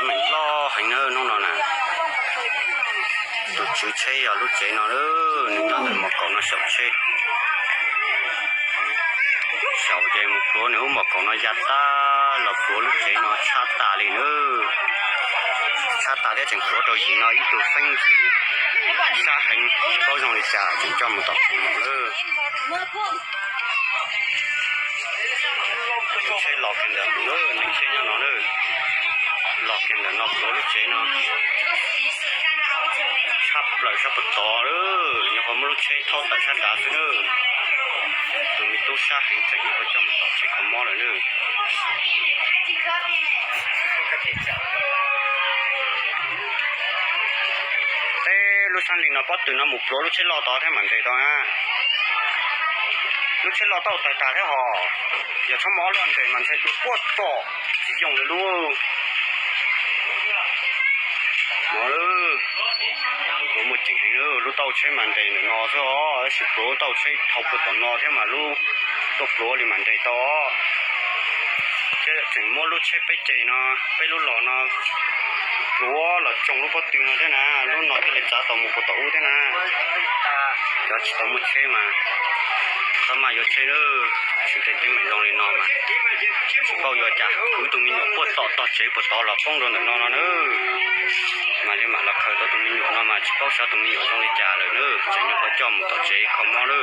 Meem loj heev na hnub no na. Tus tswv tsheb yog lub tsev no, nws nyob ntawm mos kaum no xyaum tsheb. Xyaum ces mus pluav nws lub mos kaum no ya tag los pluav lub tsev no tshab tas li na. Tshab tas thiab tseem pluav rau yim no ib tug xeeb ntxwv sab heev, paub zoo li cas tseem coj mus tom tsev mus lawm. Lub tsheb los kiag ntawm no, neeg thiab nyob no na. Los kiag ntawm no pluav lub tsev no tshab plaws sab puag tod, nyuam qhuav muab lub tsheb thauj tawm sab nrad xwb na. Tus me tub sab heev tseem nyuam qhuav coj mus tom tsev kho mob lawm na. Peb lub sab li no pob tw no mus pluav lub tsheb loj tod thiab mam nres tau na. Lub tsheb loj tau tawg tag thiab hos, yog tshab mob ob lub nres mas ntshe dua puag tom tsis yooj li lub. No, pluav muaj ceem heev, lub tauj tsheb mas nres ntawm no xwb os, tab sis pluav tauj tsheb dhau puag tom no thiab mas lub tuaj pluav li mam nres tau. Thiab tseem muab lub tsheb peb ceg no, peb lub los no pluav los tsoo lub pob tw no thiab na, lub no thiaj li txav tau mus puag tom ub thiab na. Cov tsis tau muaj tsheb mas txhob maj yuav tsheb na, tsis tej teeb meem zoo li no mas tsis paub yuav cas. Kuv tus me nyuam puag tom tog tsev puag tod los poob rau ntawm no no na, mam li mam los khaws tau tus me nyuam no mas tsis paub xyov tus me nyuam zoo li cas lawm na, tseem nyuam qhuav coj mus tom tsev kho mob na.